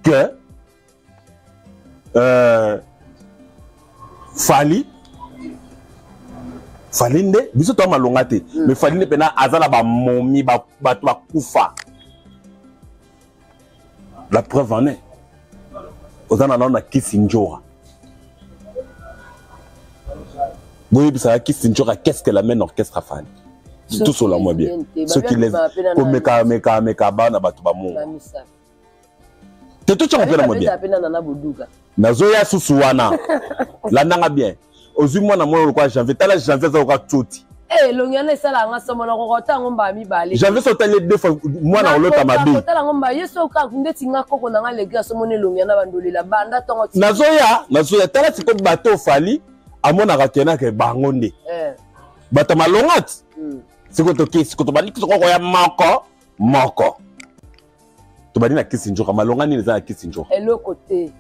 Que Fally, Fally nde biso toa malonga te, mais Fally nde mpena aza na bamomi, bato bakufa. La preuve en est, oza na nano na Kisi Njora. Boyebisaka Kisi Njora qu'est-ce que l'amène orchestre Fally. Tout moi bien soki komeka meka meka bana bato bamongo te, totyango mpe na mwa bien. Nazoya susu wana, landanga bien. Ozwi mwana mwana lokola Janvier, tala Janvier aza lokola toti. Elongi wana esalaka nga somo, nakoka yango mbala mibale. Janvier so otali deux fois, mwana olota mabe. Otala yango mbala ye so kaka ndeti nga koko na nga legre asomoni elongi wana, bandolela banda ntongo. Nazoya, nazoya. Tala sikoyo bato Fally amonaka kenake bango nde bato malonga ti. Sikoyo toke, sikoyo tobandi sikoyo koya moko moko. Tobandi na Kisi Njoka. Malonga nini eza na Kisi Njoka? Eloko te.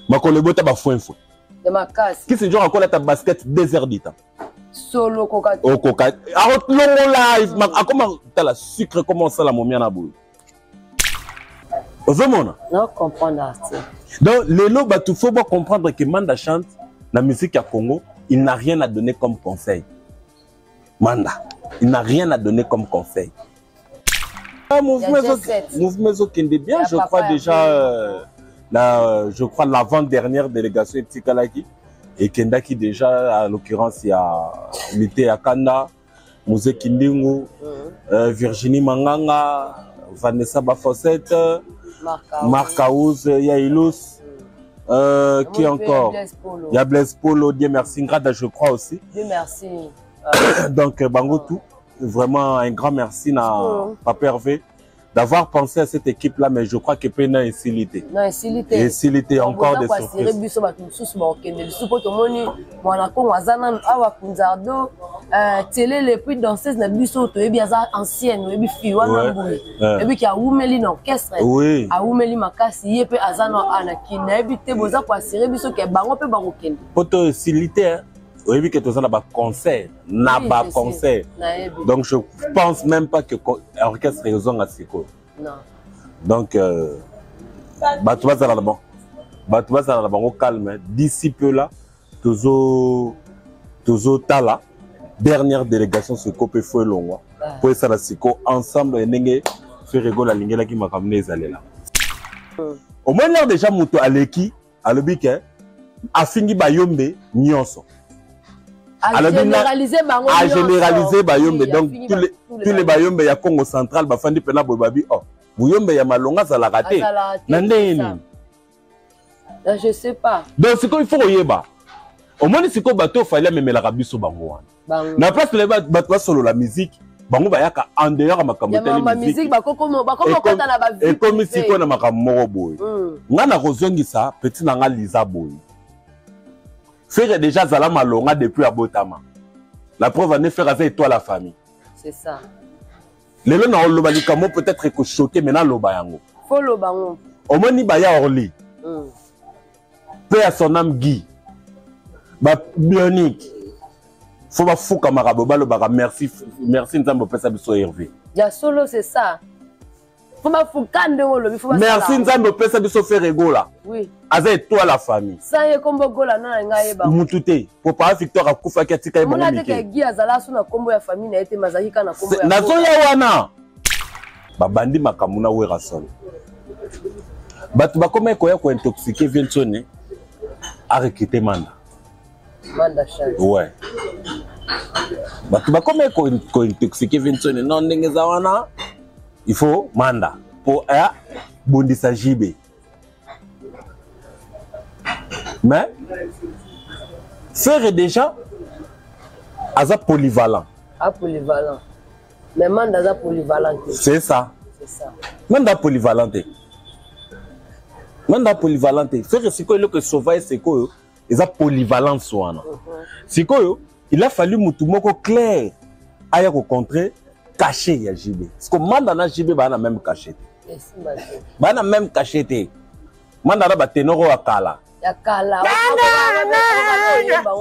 Makolo ebota bafwenfwe. Ya makasi. Kisi Njoka akolata basket 2 heures du temps. Solo okoka. Okoka akolongola, akoma tala sucre koma osala momia na boye, ozomona. No comprendre. Donc lelo bato faut ba comprendre que Manda Chante, na musique ya Congo, il n'a rien à donner comme conseil. Manda, il n'a rien à donner comme conseil. Ah, mouvement ezokende bien, je crois déjà je crois l'avant-dernière délégation etikalaki ekendaki déjà, à l'occurrence ya Mite ya Kanda, Mose Kindingu, Virginie Manganga, Vanessa Bafosette, Marc Aouz, Yailous, qui encore? Il y a Blaise Polo, Dieu merci, Ngrada, je crois aussi. Dieu merci. Donc, bango tout, vraiment un grand merci na Papa Hervé d'avoir pensé à cette équipe-là, mais je crois que pena esilité. Non, esilité. Esilité, encore des surprises. Biso bato mosusu bakokende lisusu mpo tomoni mwana Kongo aza nanu awa, Kunzardo, Telele, puis danseuse na biso toyebi aza ancienne, oyebi fille wana Mbui, oyebi awumeli na orchestre, awumeli makasi, ye mpe aza na ana kini. Nayebi te, boza koassurer biso ke bango mpe bakokende? Po to esili te, oyebi ke toza na baconcert na baconcert, donc je pense même pas que orchestre ezonga sikoyo. Donc bato bazala na bango, bato bazala na bango calme. D'ici peu là, tozo tozotala dernière délégation siko mpe fo elongwa mpo esala siko ensemble ndenge Ferre Gola alingelaki makambo nde ezalela. Omoni lere déjà moto aleki alobi ke afingi bayombe nyonso. Agénéraliser bayombe, donc tous les bayombe ya Congo Central bafandi mpena boye, babi oh, muyombe ya malonga azalaka te na ndenge nini? Je sais pas. Donc sikoyo il faut koyeba, omoni sikoyo bato oyo Fally amemelaka biso bango wana na place na bato basolola musique, bango bayaka en dehors ya makambo etali musique. Ekomi sikoyo na makambo moko boye. Nga na kozongisa petit na nga Liza boye: Ferre déjà azala malonga depuis abotama. La preuve ane, Ferre aza étoile ya famille. C'est ça. Lelo na oloba likambo peut-être ekochoquer, mais naloba yango. Foloba yango. Omoni baya Orly, mpe ya son âme Guy, babionique fo bafukamaka boye, balobaka merci, merci Nzambe opesa biso Hervé. Ya solo, c'est ça, fo bafuka ndenge olobi, fo. Merci Nzambe opesa biso Ferre Gola. Aza étoile ya famille. Sans ye kombo Gola na ngai yeba. Mutu te, po papa Victor akufaki, atika ye bango mike. Guy azala so na kombo ya famille na ye te, mazalaki kaka na kombo ya Nazoya wana, babandi makambo na Werrason, bato bakoma koya kointoxiquer Viensone, arecruter Manda. Manda Chante. Ouais, bato bakoma kointoxiquer Viensone, non, ndenge eza wana il faut Manda po abundisa JB. Mais Ferre déjà aza polyvalent. A polyvalent, mais Manda aza polyvalent te. C'est ça. C'est ça. Manda polyvalent te, Manda polyvalent te. Ferre sikoyo eloko esauva ye sikoyo eza polyvalence wana. Sikoyo il a fallu mutu moko clair aya kocontrer cachet ya JB. Siko Manda na JB baa na même cachet te, baa na même cachet te. Manda na baténor oyo ya kala. Ya kala.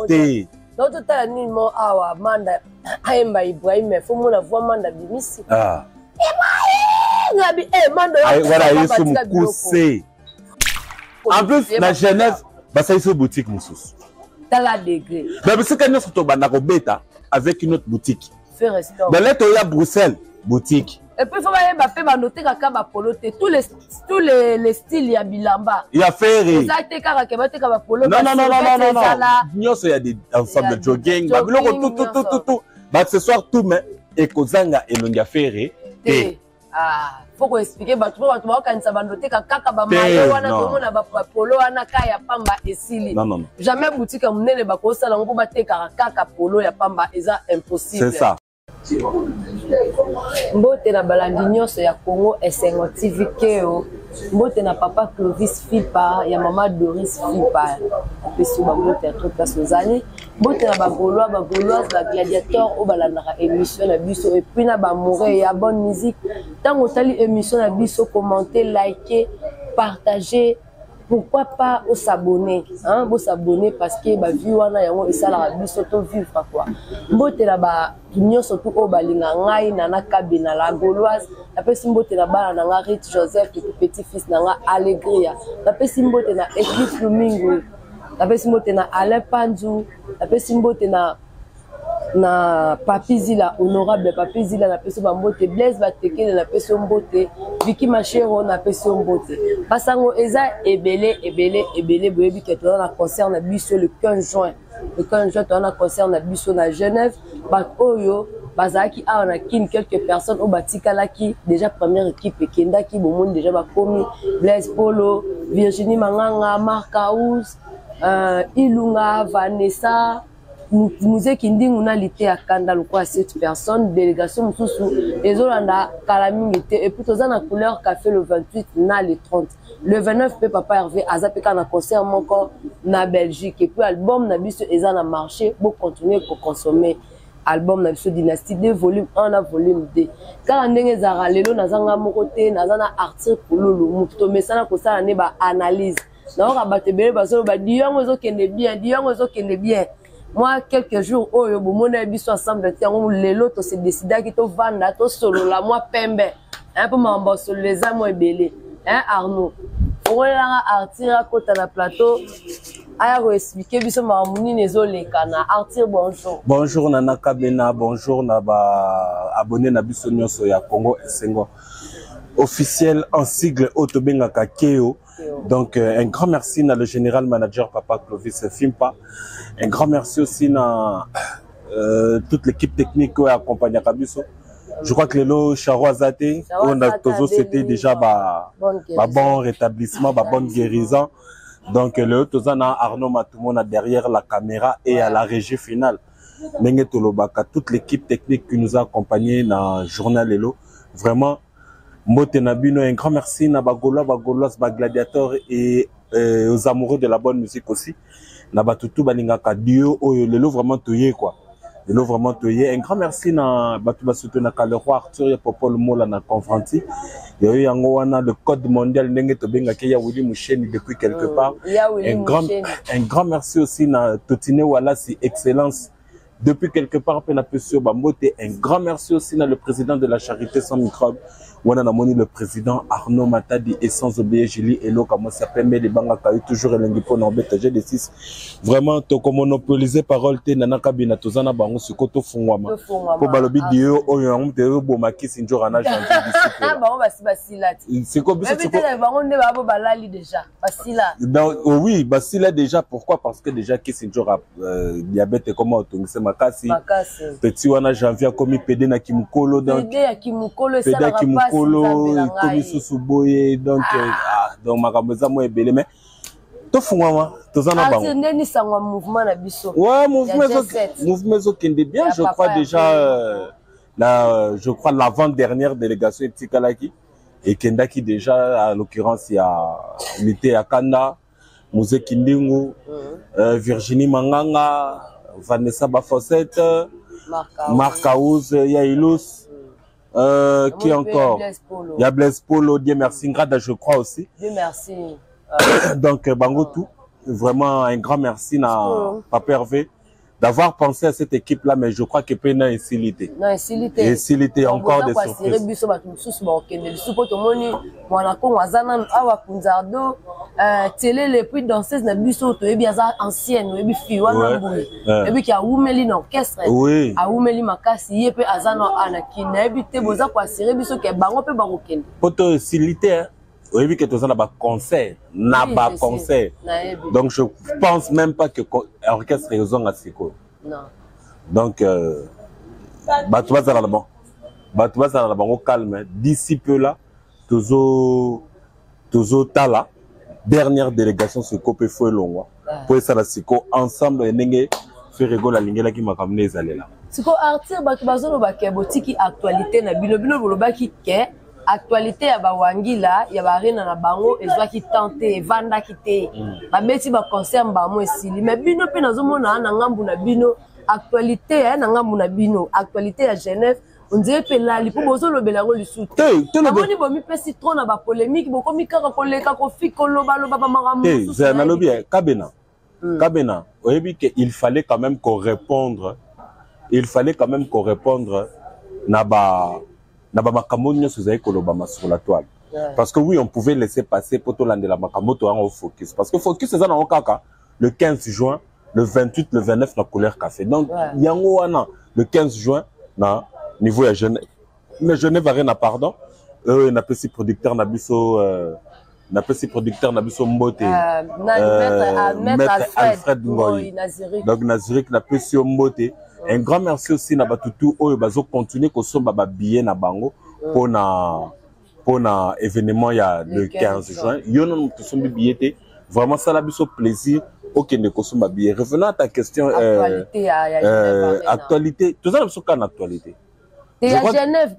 Te. Donc totala nini mo awa, Manda ayemba Ibrahim, fo mona voix Manda bimisi. Ah. Ibrahim, eh, Manda. Wana yesu mokuse. En plus, na Genève, basalisi boutique mosusu. Tala degré. Mais bisika nyonso tobanda kobeta avec une autre boutique. Bele toya Bruxelles, boutique. Et puis faut bayeba mpe banotekaka bapolo te, tous les styles ya bilamba. Ya Ferre. Eza te kaka ke bateka bapolo. Non, non, non, non, non, non, nyonso ya des ensemble, jogging, babiloko tout, tout, tout, tout, tout, baaccessoire, tout, mais ekozanga elongi ya Ferre te. Ah, faut koexpliquer bato, mpo bato baokanisa bandoteka kaka bamayo wana, tomona bapolo wana ka ya pamba, esili. Jamais boutique ya monene bakosala yango mpo batekaka kaka polo ya pamba, eza impossible. C'est ça. Mbote na balandi nyonso ya Congo Esengo TV Keo. Mbote na papa Clovis Fipa ya mama Doris Fipa, apesi yo bambote ya trop place ozali. Mbote na Bagaulois, Bagauloise, Bagladiateur oyo balandaka émission na biso, et puis na bamoureux ya bonne musique. Ntango otali émission na biso, commenter, liker, partager, pourquoi pas os'abonner, hein? Bos'abonner parce que bavue wana yango esalaka biso to vivre quoi. Mbote na bato nyonso tu oyo balinga ngai Nana Kabena la Gauloise. Napesi mbote na bana na nga Rit Joseph et petit fils na nga Allegria. Napesi mbote na équipe Lumingwe, napesi mbote na Alain Panzu, napesi mbote na Papi Zila, honorable Papi Zila, napesi yo bambote. Blaise Batekele, napesi yo mbote. Viki Machero, napesi yo mbote. Basango eza ebele, ebele, ebele. Boyebi ke toza na concert na biso le 15 juin. Le 15 juin, toza na concert na biso na Genève. Bato oyo bazalaki awa na Kine, quelques personnes oyo batikalaki, déjà première équipe ekendaki, bomoni déjà bakomi: Blaise Polo, Virginie Manganga, Mark House, Ilunga, Vanessa Muzeki, Ndingu na Lite ya Kanda, lokola sept personnes. Délégation mosusu ezolanda kala mingi te. Et puis toza na Couleur Café le 28 na le 30, le 29 mpe papa Hervé aza mpe kaka na concert moko na Belgique. Et puis album na biso eza na marché, bocontinue koconsommer album na biso Dynastie 2, volume 1 na volume 2. Kaka ndenge ezalaka, lelo nazanga moko te, naza na Arthur Pululu, motu tomesana kosala nde baanalyse. Nayoka bato ebele bazoloba diongo ezokende bien, diongo ezokende bien. Mwa quelques jours oyo bomona biso ensemble te, yango lelo tose décidaki tovanda, tosolola mwa pembe, mpo makambo asolola eza mwa ebele. Arnaud, fongolelanga Arthur akota na plateau, aya koexpliquer biso makambo nini ezoleka na. Arthur, bonjour. Bonjour Nana Kabena, bonjour na baabonné na biso nyonso ya Congo Esengo Officiel, en sigle oyo tobengaka Keo. Donc un grand merci na le général manager papa Clovis Fimpa, un grand merci aussi na toute l'équipe technique oyo accompagnaka biso. Je crois que lelo Charo aza te, oyo na tozosete déjà ba bon rétablissement, ba bonne guérison. Donc lelo toza na Arnaud Matumona derrière la caméra et à la régie finale, ndenge tolobaka, toute l'équipe technique qui nous a accompagnés na journal lelo, vraiment mbote na bino. Un grand merci na Bagaulois, Bagauloise, Bagladiateur et aux amoureux de la bonne musique aussi, na bato tu balingaka duo oyo. Lelo vraiment toye quoi, lelo vraiment toye. Un grand merci na bato basoutenaka le roi Arthur ya Popol Mola na Confranti yayo, yango wana le code mondial, ndenge tobengaki ya Willy Musheni depuis quelque part. Un grand merci aussi na Totine Walasi Excellence depuis quelque part mpe napesi yo bambote. Un grand merci aussi na le président de la Charité sans microbe wana, namoni le président Arnaud Matadi, et sans oublier Julie Eloka mwasi ya pembe, libangaka yo toujours elengi mpona obeta jeu de 6. Vraiment tokomonopoliser parole te, Nana Kabina, toza na bango sikoyo, tofungwama mpo balobi dio oyo yango moto ezoboma kisi nzoka na janvier. Bango basi basila ti. Sikoyo biso bango nde babo balali déjà, basila. Donc, oui, basila déjà. Pourquoi? Parce que déjà kisi nzoka diabète ekoma otongisa makasi. Petit wana janvier akomi pede na kimokolo. Donc pede ya kimokolo. Pede ya kimokolo ekomi susu boye. Donc ah, donc makambo eza mwa ebele, mais tofungwama, toza na bango. Ndeni sango mouvement na biso? Ouais, mouvement ezokende bien. Je crois déjà je crois l'avant dernière délégation etikalaki ekendaki déjà, à l'occurrence ya Mite ya Kanda, Muzeki Ndingu, Virginie Manganga, Vanessa Bafosette, Marc Aouz, Yailous, qui encore? Il y a Blaise Polo, Dieu merci, Ngrada, je crois aussi. Dieu merci. Donc, bango tout, vraiment un grand merci na Papa Hervé d'avoir pensé à cette équipe-là, mais je crois que pena esilité. Non, esilité. Esilité, encore des surprises. Biso bato mosusu bakokende lisusu, mpo tomoni mwana Kongo aza nanu awa, Kunzardo, Telele, puis danseuse na biso toyebi aza ancienne, oyebi fille wana mboye, oyebi ki awumeli na orchestre, awumeli makasi, ye mpe aza na anaki. Nayebi te, boza koassurer biso ke bango mpe bakokende? Po to esili te, oyebi ke toza na baconcert na baconcert, donc je pense même pas que orchestre ezonga sikoyo. Donc bato bazala na bango, bato bazala na bango calme. D'ici peu là, tozotala dernière délégation siko mpe fo elongwa mpo esala siko ensemble ndenge Ferre Gola alingelaki makambo nde ezalela. Siko Arthur, bato bazoloba ke botiki actualité na bino. Bino bolobaki ke actualité ya bawangila ya baarena na bango ezwaki temps te, evandaki te, babeti baconcert mbamo esili. Mais bino mpe nazomona na ngambu na bino actualité ya na ngambu na bino, actualité ya Genève ondire mpe elali, mpo bozolobela yango lisusu te. Namoni bomipesi trop na bapolémique, bokomi kaka koleka kofi kolobaloba bamakambo. Mosusu nalobi kabena kabena, oyebi ke il fallait quand même qu'on répondre, il fallait quand même qu'on répondre na bamakambo nyonso ezali kolobama sur la toile. Parce que oui, on pouvait laisser passer po tolandela makambo toyango focus, parce que focus eza nango kaka le 15 juin, le 28, le 29 na Couleur Café. Donc yango wana le 15 juin na niveau ya Genève, mais Genève Arena, pardon, napesi producteur na biso, napesi producteur na biso mbote. Maître Alfred Ngoy, donc na Zurich, napesi yo mbote. Un grand merci aussi na bato tu oyo bazocontinue kosomba babillet na bango mpona événement ya le 15 juin. Yo nano tosombi billet te, vraiment sala biso plaisir, okende kosomba billet. Revenons à ta question. Actualité Actualité, toza na biso kaka na actualité. Ya Genève,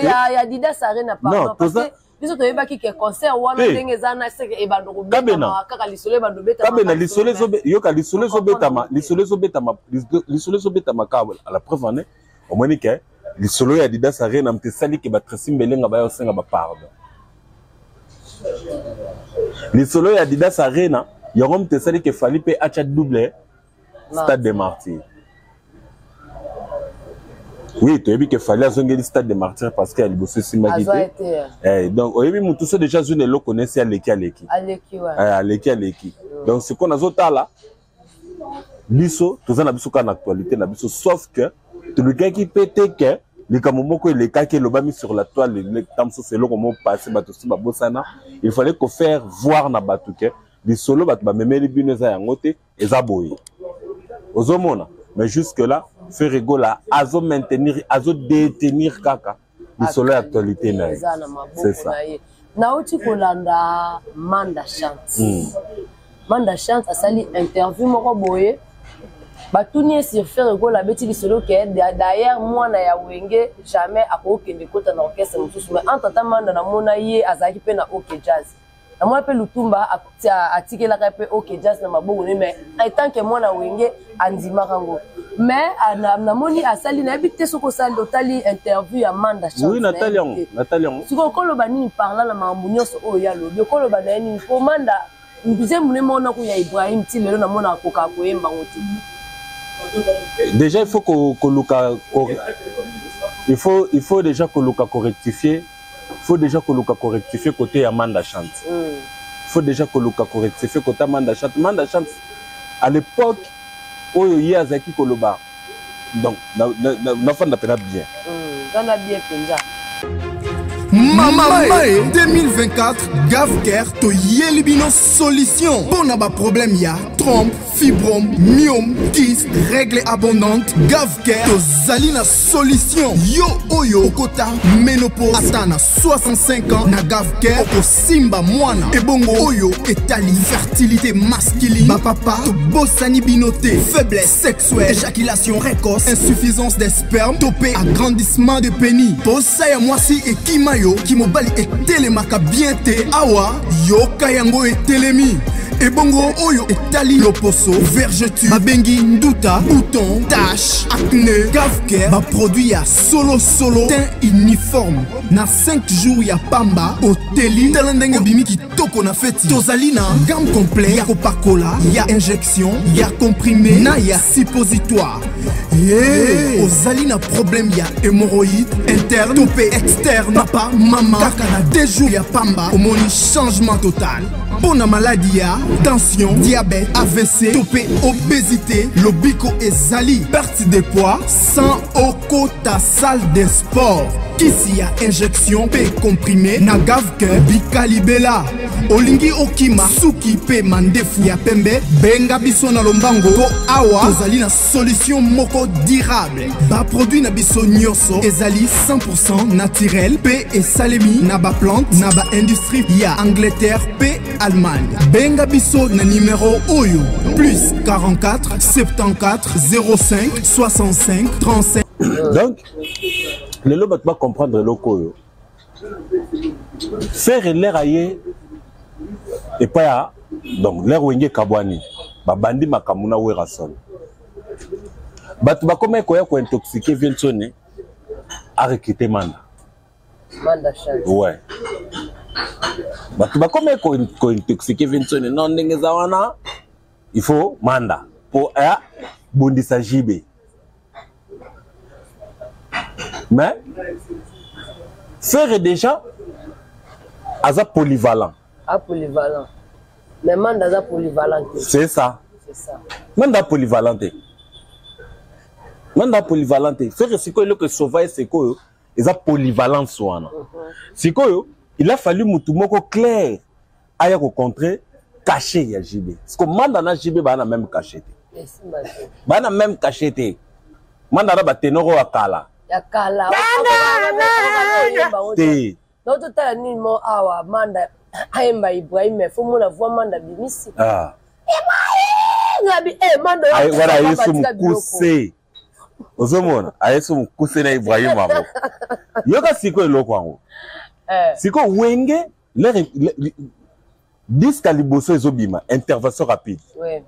ya Adidas Arena, pardon, parce que biso toyebaki ke concert wana ndenge eza na seke ebando kobetama kaka, lisolo ebando. Betama lisolo, yoka, lisolo ezobetama, lisolo ezobetama, lisolo ezobetama kaka. À la preuve en est, omoni ke lisolo ya Adidas Arena moto esali ke baTracy Mbelenga baya kosenga bapardon. Lisolo ya Adidas Arena yango moto esali ke Fally mpe atya double Stade de Martyr. Oui, toyebi ke Fally azongeli Stade de Martyr parce que ya liboso esimbaki te. Donc oyebi, motu so déjà azwi na eloko nesi, aleki, aleki, aleki, aleki. Donc sikoyo nazotala biso toza na biso kaka na actualité na biso, sauf que tolukaki mpe te ke likambo moko elekaki, elobami sur la toile, ta mosusu eloko moko passé, bato si babosana. Il fallait kofaire voir na bato ke lisolo bato bamemeli bino eza yango te, eza boye, ozomona. Mais jusque là, Ferre Gola azo maintenir, azo détenir kaka lisolo ya actualité na ye. C'est ça. Nauti kolanda Manda Chante. Manda Chante asali interview moko boye, batuni ye sur Ferre Gola, abeti lisolo ke d'ailleurs mwana ya Wenge jamais akokende kota na orchestre mosusu. Mais entre temps, Manda namona ye azalaki mpe na OK Jazz, namona mpe Lutumba atikelaka mpe OK Jazz na maboko ne, mais en tant que mwana Wenge andimaka yango. Mais namoni asali, nayebi te soki osali, otali interview ya Manda. Oui, natali yango, natali yango. Sikoyo okoloba nini parla na makambo nyonso oyo ya alobi? Okoloba na ye nini? Po Manda, nzembo ne mona ya Ibrahim ti lelo namona akoka koyemba ngo te. Déjà il faut koluka, il faut déjà koluka korectifier, il faut déjà koluka korectifier côté ya Manda Chante. Il faut déjà koluka korectifier côté ya Manda Chante. Manda Chante, à l'époque oyo ye azalaki koloba, donc nafanda mpena bien. Vanda bien mpenza. Mama e 2024, Gavker toyeli bino solution mpo na baproblème ya trompe, fibrome, myome, kyste, règle abondante. Gavker tozali na solution. Yo oyo okota ménopause ata na 65 ans, na Gavker okosimba mwana. Ebongo oyo etali fertilité masculine, bapapa tobosani bino te. Faiblesse sexuelle, éjaculation précoce, insuffisance des spermes to mpe agrandissement de pénis, posa ya mwasi ekima yo, kimobali etelemaka bien te, awa yoka yango etelemi. Ebongo oyo etali loposo, vergeture babengi nduta, bouton, tache, acné, Gavker baproduit ya solosolo, teint uniforme na 5 jours ya pamba, oteli, tala ndenge obimi kitoko na feti. Tozali na gamme complet ya kopakola, ya injection, ya comprimé na ya suppositoire. Hey, ozali na problème ya hémorroïde interne to mpe externe, papa, mama, kaka na 2 jours ya pamba omoni changement total. Mpo na maladi ya tension, diabète, AVC to mpe obésité, lobiko ezali. Perte de poids sans okota salle de sport. Kisi ya injection mpe comprimé na Gavcare bika libela. Olingi okima suki mpe mandefu ya pembe, benga biso na lombango mpo awa tozali na solution moko durable. Ba produit na biso nyonso ezali 100% naturel mpe esalemi na ba plante na ba industrie ya Angleterre mpe Allemagne. Benga biso na numero oyo plus 44 74 05 65 35. Donc lelo bato ba comprendre eloko oyo Ferre l'heure aye epai ya donc l'heure Wenge ekabwani, babandi makambo na Werrason, bato bakomaki koya kointoxiquer Vinsoni a recruter Manda. Manda Chante. Ouais. Bato bakomaki kointoxiquer Vinsoni, non ndenge eza wana il faut Manda po aya bundisa JB. Mais Ferre déjà aza polyvalent. A polyvalent. Mais Manda aza polyvalent te. C'est ça. C'est ça. Manda polyvalent te. Manda polyvalent te. Ferre sikoyo eloko esauva ye sikoyo eza polyvalence wana. Sikoyo il a fallu mutu moko clair aya ko contrer cachet ya JB. Parce que Manda na JB ba na même cachet te. Ba na même cachet te. Manda na ba ténor ya kala. Ya kala. Te. Donc totala nini mo awa Manda ayemba Ibrahim mais faut mona voix Manda bimisi. Ah. Ibrahim ngabi eh Manda wana yesu mukuse. Ozomona ayesu mukuse na Ibrahim yango. Yoka sikoyo eloko yango. Eh. Sikoyo Wenge l'air disque ya liboso ezobima intervention rapide. Ouais.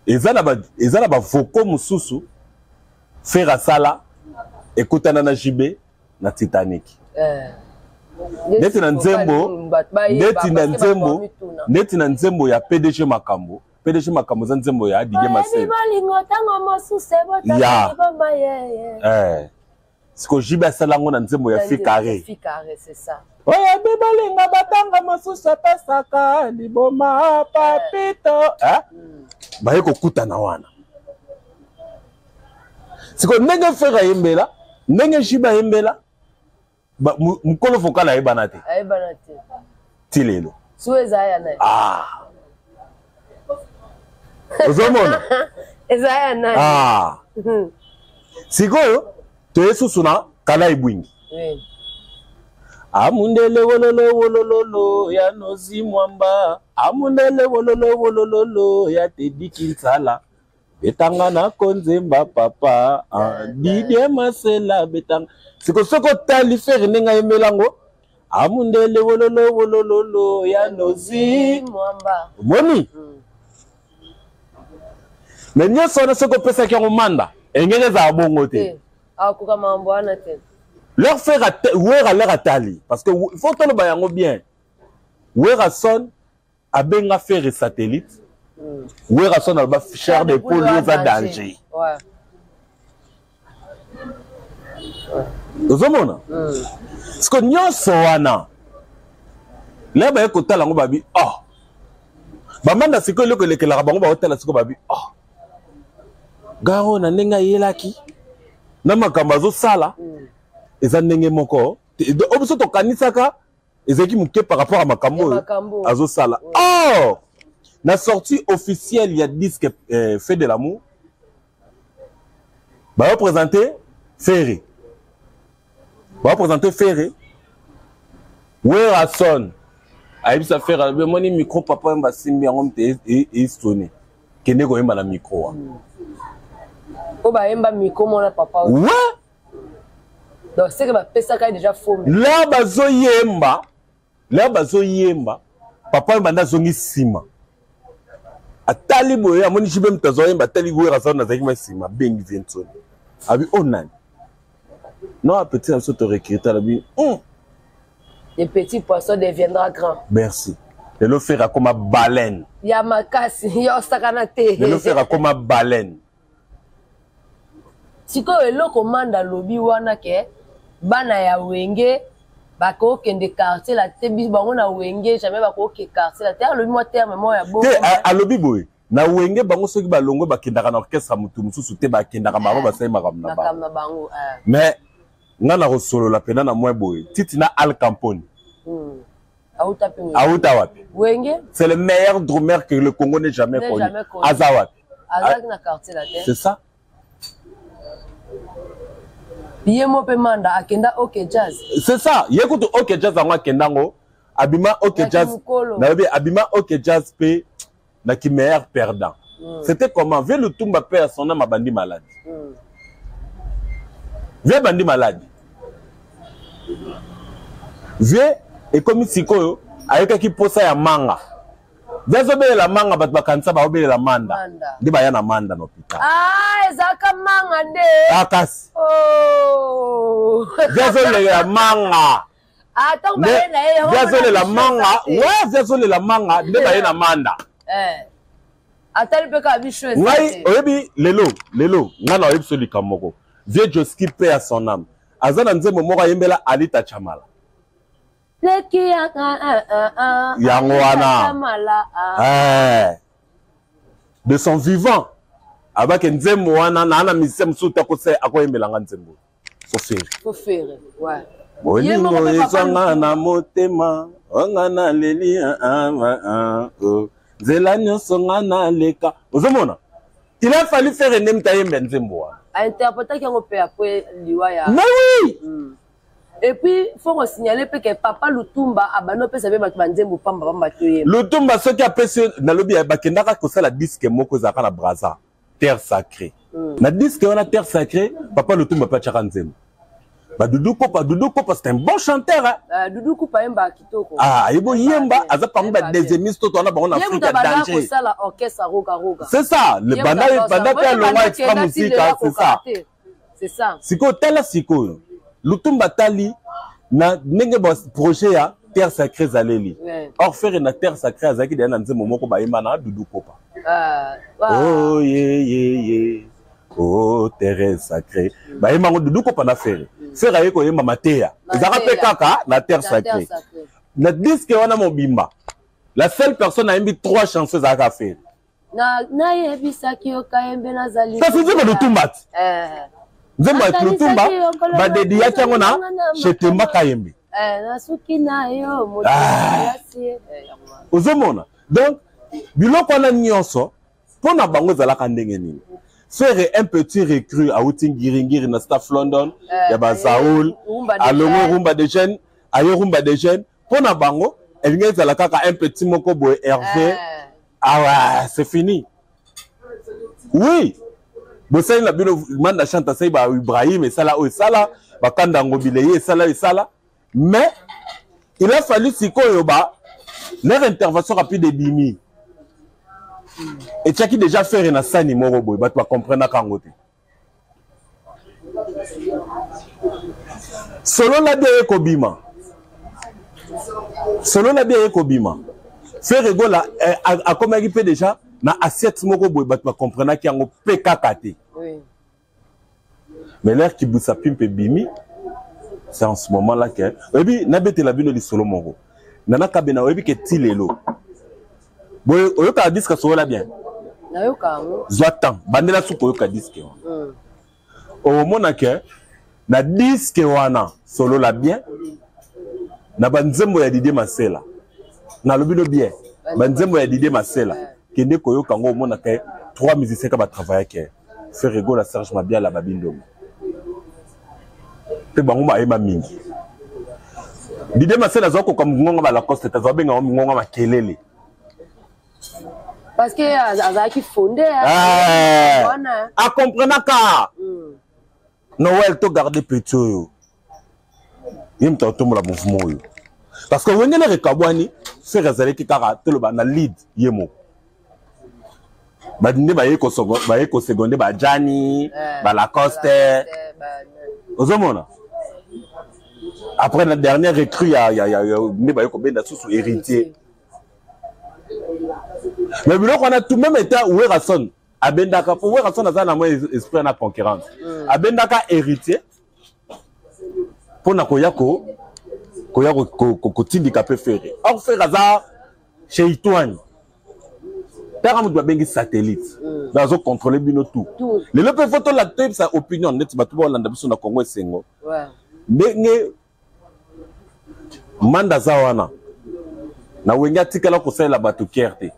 Eza na ba vocaux mosusu Ferre asala ekutana na JB na Titanic. Eh. Neti na nzembo, neti na nzembo, neti na nzembo ya PDG Makambo. PDG Makambo eza nzembo ya Didier Masela. Ya. Eh. Siko JB asala yango na nzembo ya Fi Carré. Fi Carré, c'est ça. Oyebi bolingo batanga mosusu apesaka liboma papito. Hein? Baye kokutana wana. Siko ndenge Ferre ayembela, ndenge JB ayembela, mokolo vocal ayebana te. Ayebana te. Ti lelo. Su eza ya nani? Ah. Ozomona? Eza ya nani? Ah. Sikoyo toye susu na Kala Ibwingi. Oui. Amundele wololo wolololo ya Nozi Mwamba, amundele wololo wolololo ya Teddy Kinsala. Betanga na konzemba papa, Didier Masela betanga. Siko soko tali Ferre ndenge ayembela ngo, amundele wololo wolololo ya Nozi Mwamba. Omoni? Mais nyonso wana soki opesaki yango Manda, engenge ezala bongo te. Akoka mambo wana te. Leur faire Wera leur atali parce que il faut toloba yango bien. Werrason abenga Ferre satellite. Werrason aloba chair de poule eza danger. Ouais. Ozomona? Parce que nyonso wana là baye kotala yango babi oh. Bamanda sikoyo eloko elekelaka bango baotala sikoyo babi oh. Garo na ndenge ayelaki na makambo azosala eza ndenge moko. Oyo biso tokanisaka ezalaki moke par rapport à makambo oyo azosala. Or na sortie officielle ya disque Fait de l'amour, ba représenter Ferre. Ba représenter Ferre. Werrason ayebisa Ferre, alobi, omoni micro papa oyo basimbi yango mte e sonné. Kende koyemba na micro wana. Po bayemba micro mona papa oyo. Ouais. Donc c'est que bapesaka ye déjà faux micro. Là bazoyemba, là bazoyemba, papa oyo banda azongi nsima. Atali boye, amoni JB moto azoyemba, atali Werrason azalaki ma nsima, abengi Vincent. Abi, oh nani? Non, petit na biso to recruter, alobi, Le petit poisson deviendra grand. Merci. Lelo Ferre akoma baleine. Ya makasi, ya osakana te. Lelo Ferre akoma baleine. Sikoyo eloko Manda lobi wana ke bana ya Wenge Bakokende quartier la te, bango na Wenge jamais bakoke quartier la te. Alobi mwa terme moko ya bongo te. Alobi boye na Wenge, bango soki balongwe, bakendaka na orchestre ya motu mosusu te, bakendaka bango, basali makambo na bango. Mais nga na kosolola mpena na mwa boye, titi na Al Campone. Auta wapi? Wenge. C'est le meilleur drummer que le Congo n'ait jamais connu. Aza wapi? Azalaki na quartier la te. C'est ça. Ye mo mpe Manda akenda OK Jazz. C'est ça. Ye kutu OK Jazz yango akenda yango, abima OK Jazz. Nayebi abima OK Jazz mpe na ki meilleur perdant. C'était comment? Vieux Lutumba, mpe ya son âme, abandi maladi. Vieux abandi maladi, vieux ekomi sikoyo ayokaki posa ya manga. Vieux azobelela manga, bato bakanisa baobelela Manda, nde baya na Manda na hôpital. Ah, ezalaka manga nde. Ah, kasi vieux azolela manga. Vieux azolela manga, we vieux azolela manga nde baye na Manda. Atali mpe kaka biso. Ngai oyebi, lelo lelo ngai na oyebi so likambo moko. Vieux Joski, paix à son âme, aza na nzembo moko ayembela Alita Chamala. Yango wana, de son vivant abake nzembo wana na musicien mosusu te akoyembelanga nzembo Fofere. Ouais. Bolingo ezwanga na motema onga naleli nzela nyonso nga naleka. Ozomona, il a fallu faire nde mutu ayemba nzembo wana. Ainterprétaki yango mpe après liwa ya Mais oui. Et puis faut kosignaler mpe ke papa Lutumba abandi opesa mpe bato banzembo pamba pamba, toyemba. Lutumba soki apesi, nalobi bakendaka kosala disque moko ezalaka na Braza, Terre Sacrée. Na disque wana Terre Sacrée, papa Lutumba mpe atiaka nzembo badudu Kopa. Dudu Kopa, c'est un bon chanteur, hein? Dudu Kupa ayembaka kitoko. Ah, ayebi oyemba, aza parmi ba deuxièmiste to wana bango na Afrique ya danger. Kosala orchestre Roga Roga. C'est ça, le banda banda mpe alongwa Extra Musique, c'est ça. C'est ça. Sikoyo tala, sikoyo Lutumba tali na ndenge ba projet ya Terre Sacrée ezaleli. Or Ferre na Terre Sacrée azalaki deya na nzembo moko bayemba na Dudu Kopa. Oh ye ye ye, oh terre sacrée, bayemba yango Dudu Kopa na Ferre. Ferre aye koyemba mateya, ezalaka mpe kaka na Terre Sacrée. Na disque wana mobimba, la seule personne ayembi trois chansons ezalaka Ferre. Nayebisaki yo kayembe nazali. Kasi nzembo Lutumba ti, nzembo ya Lutumba badediyaki yango na Chetemba Kayembe. Nasuki na yo. Ozomona, donc biloko wana nyonso mpo na bango ezalaka ndenge nini? Ferre, un petit recrue awuti ngiringiri na Staff London ya bazaoul, alongo Rumba de Jeune, aye Rumba de Jeune, mpo na bango elingi ezala kaka un petit moko boye, Hervé. Ah ouais, c'est fini. Oui, bosali na bino Manda Chante, asali ba Ibrahim, esala oyo esala bakanda yango bileye, esala esala. Mais il a fallu sikoyo ba leur intervention rapide ebimi, etiaki déjà Ferre na sani moko boye, bato bacomprenaka yango te. Solola bien, ye kobima, solola bien, ye kobima. Ferre Gola akomaki mpe déjà na assiette moko boye, bato bacomprenaki yango mpe kaka te. Mais l'heure Kibusa Pimpe ebimi, c'est en ce moment là que oyebi nabetela bino lisolo moko. Nana Kabena, oyebi ke ti lelo boye oyokaka disque Solola bien? Nayoka yango. Zwa temps, bandela suka oyoka disque wana. Omona ke na disque wana Solola bien, na banzembo ya Didier Masela, nalobi no bien, banzembo ya Didier Masela, kende koyoka yango, omona ke trois musiciens ka batravaillaki: Ferre Gola, Serge Mabiala, Babindomo. Mpe bango bayeba mingi. Didier Masela azwa koka mongonga ba Lacoste te, azwa benga yango mingonga makelele. Parce que azalaki fondé. Akomprenaka Noël to garde petit oyo, ye moto atombola mouvement oyo, parce que Wenge na rekabwani, Ferre azalaki kaka toloba na lead ye moko. Nde baye koseconde bajani balacoste. Ozomona, après la dernière recrue ya nde baye kobenda susu Héritier. Mais biloko wana tout même état, Werason abendaka, po Werason aza na mwa esprit na concurrence, abendaka Héritier mpona koya ko Koya kotindika mpe Ferre. Or Ferre aza chez Itoine. Tala moto babengi satellite. Donc azo contrôler bino tout. Lelo mpe faut tolanda toyebisa opinion neti bato baolanda biso na Congo esengo. Ndenge Manda aza wana na Wenge atikala kosalela bato kere te.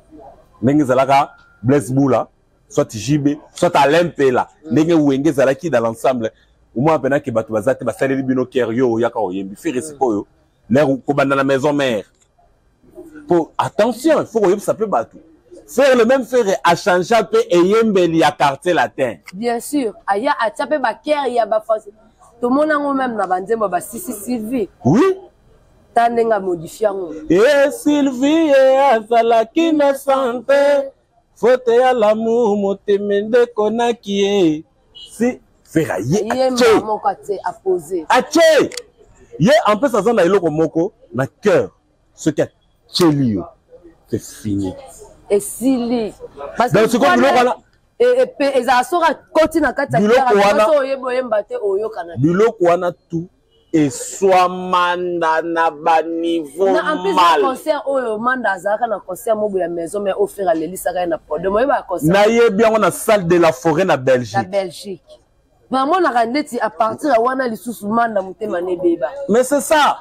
Ndenge ezalaka Blaise Bula, soit JB, soit Alain Mpela. Ndenge Wenge ezalaki dans l'ensemble. Omona mpena ke bato baza te basaleli bino kere yo oyaka oyembi. Ferre sikoyo lere kobanda na maison mère. Po attention, il faut koyebisa mpe bato. Ferre le même Ferre a changé mpe eyembeli ya Quartier Latin. Bien sûr, aya atia mpe ba kere ya ba français. Tomona yango même na banzembo ba Sisi Sylvie. Oui. Ta ndenge a modifie yango. Eh Sylvie azalaki na santé. Faute ya l'amour motema nde ekonaki ye. Si Ferre ye atie. Moko atie a poser. Atie. Ye en plus aza na eloko moko na cœur. Soki atieli yo, c'est fini. Esili. Parce que sikoyo biloko wana ezala soki akoti na kati ya biloko wana oyeba oyemba te oyokana. Biloko wana tout eswamanda na ba niveau na en plus mal. Concert oyo Manda azalaka na concert mobo ya maison mais Ferre alelisaka ye na podium oyeba concert. Nayebi yango na salle de la forêt na Belgique. Na Belgique. Namonaka ndeti à partir ya wana lisusu Manda motema nebeba. Mais c'est ça.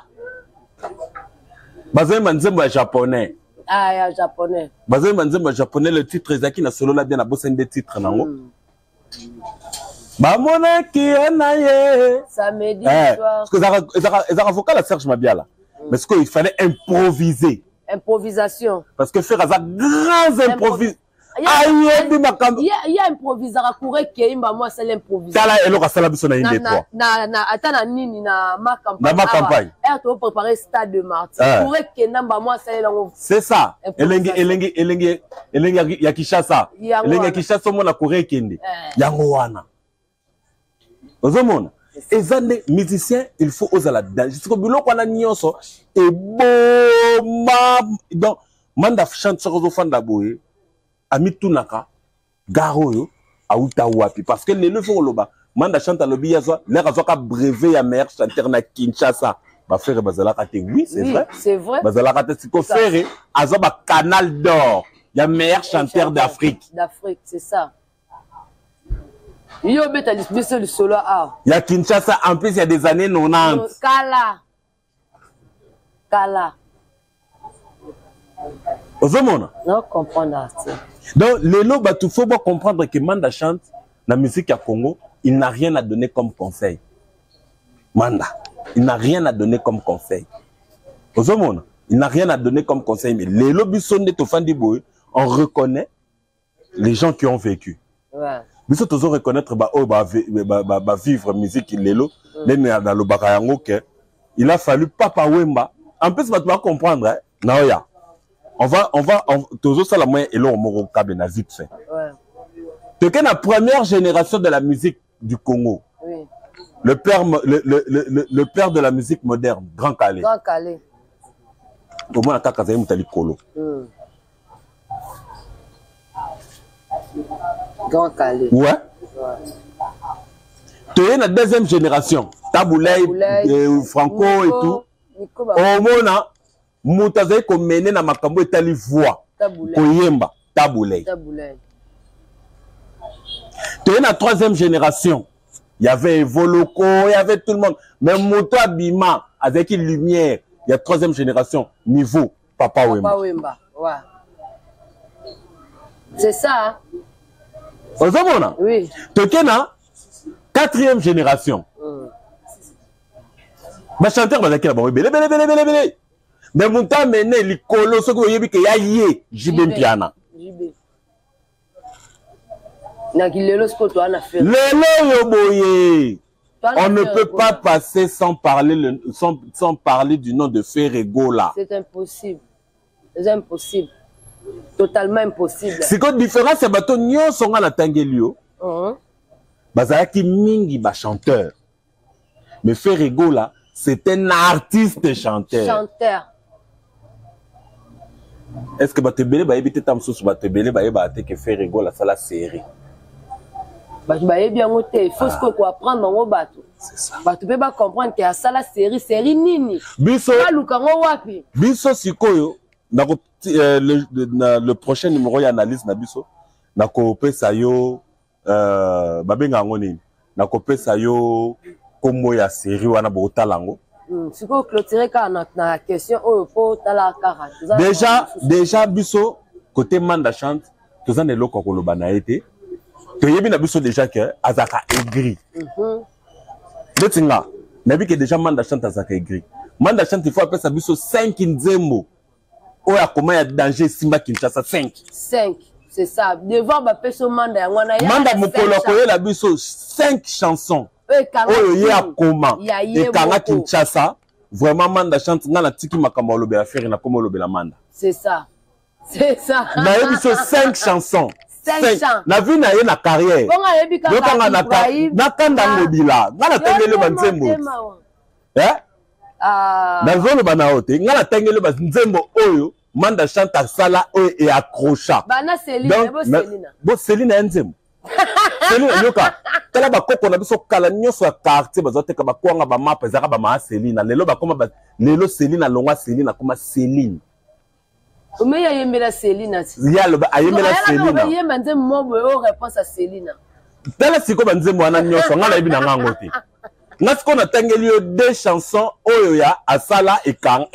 Bazali nzembo ya japonais. Ah ya japonais. Bazali nzembo ya japonais, le titre ezalaki na solo la bien na bosani de titre nango. Bamonaki ye na ye. Samedi soir. Parce que ezalaka vocal ya Serge Mabiala. Mais ce qu'il fallait improviser. Improvisation. Parce que Ferre aza grand improvis. Ayebi makambo. Ye improvisaka courant keimba moi asala improvisation. Tala eloko asala biso na inde 3. Na ata na nini na ma campagne. Na ma campagne. Air to préparer stade de Martyrs. Courant kenda mba moi asala yango. C'est ça. Elengi elengi elengi elengi ya Kinshasa. Elengi ya Kinshasa mona courant kende. Yango wana. Ozomona. Eza nde musicien, il faut ozala danger. Siko biloko wana nyonso eboma. Donc Manda chante soko ozofanda boye, amitunaka gare oyo auta wapi, parce que lelo faut koloba Manda chante alobi yazwa l'air azwaka brevet ya meilleur chanteur na Kinshasa. Ba frère bazalaka te. Oui, c'est vrai. C'est vrai. Bazalaka te. Siko frère azwa ba canal d'or ya meilleur chanteur d'Afrique. D'Afrique, c'est ça. Yo beta biso lisolo a. Ya Kinshasa en plus il y a des années 90. Kala. Kala. Ozomona? Non comprendre. Donc lelo bato faut pas comprendre que Manda chante la musique à Congo, il n'a rien à donner comme conseil. Manda, il n'a rien à donner comme conseil. Ozomona? Il n'a rien à donner comme conseil, mais lelo biso nde tofandi boye, on reconnaît les gens qui ont vécu. Biso tozo reconnaître ba oyo ba ba ba, ba vivre musique lelo, nene na lobaka yango ke il a fallu Papa Wemba. En plus bato ba comprendre, hein, na oya. On va, on va, on, tozo sala moyen eloko moko kabe na vite fait. Toke na première génération de la musique du Congo. Le père, le, le, le, le, le père de la musique moderne, Grand Kallé. Grand Kallé. Au moins, kaka zali mutali kolo. Grand Kallé. Ouais. Tu es la deuxième génération. Tabu Ley, Tabu Ley, Franco Nico, et tout. Nico Ba- Au moins, moto azali komene na makambo etali voix. Tabu Ley. Koyemba, Tabu Ley. Tabu Ley. Tu es la troisième génération. Il y avait Evoloko, il y avait tout le monde. Mais moto abima avec une lumière. Il y a troisième génération, niveau Papa Wemba. Papa Wemba, ouais. C'est ça, hein? Ozomona? Oui. Tokena, quatrième génération. Ba chanteur bazaki na bango ebele, ebele, ebele, ebele, ebele. Mais moto amene likolo soki oyebi ke ya ye, JB Mpiana. JB. Na ki lelo sikoyo toa na ferre. Lelo yo boye. Toa na On ne ferre peut Gola. pas passer sans parler le, sans, sans parler du nom de Ferre Gola. C'est impossible. C'est impossible. Totalement impossible. C'est que différence ya bato nyonso nga na tangeli yo. Bazalaki mingi ba chanteur. Mais Ferre Gola, c'est un artiste chanteur. Chanteur. Est-ce que bato ebele bayebi te ta mosusu bato ebele bayeba te ke Ferre Gola asala série? Bato bayebi yango te. Faut sikoyo koapprendre yango bato. Bato mpe bacomprendre ke asala série, série nini? Biso baluka yango wapi? Biso sikoyo nako le prochain numéro ya analyse na biso, nakopesa yo babenga yango nini, nakopesa yo kombo ya série wana, bokotala yango. Sikoyo clôturer kaka na question oyo mpo tala kaka. Déjà biso côté Manda Chante, toza na eloko ya koloba na ye te. Toyebi na biso déjà ke azalaka aigri. Neti nga nayebi ke déjà Manda Chante azalaka aigri. Manda Chante, il faut apesa biso 5 nzembo oyo akoma ya danger, esimba Kinshasa, 5. 5, c'est ça, devant bapesi Manda yango wana. Manda mokolo akoyela biso 5 chansons oyo ye akoma ekanga Kinshasa, vraiment Manda Chante, nga natiki makambo alobela Ferre, nakoma olobela Manda. C'est ça, c'est ça. Nayebi biso 5 chansons na vie na ye, na carrière. Yokanga nakanda ngobila, nga natangeli banzembo, nazoloba na yo te. Nga natangeli banzembo oyo Manda Chante asala oyo eaccrocha. Bo Selina ya nzembo Selina, yoka, tala, bakoko na biso kala nyonso ya quartier bazoteka bakwanga, bamapa ezalaka bamaa Selina. Lelo bakoma, lelo Selina longwa Selina, akoma Celine. Ome ayembela Selina. Ye aloba ayembela Selina. Yemba nzembo mo boye oyo réponse ya Selina. Tala sikoyo, banzembo wana nyonso nga nayebi na ngango te. Nga sikoyo natangeli yo deux chansons oyo ya asala ekang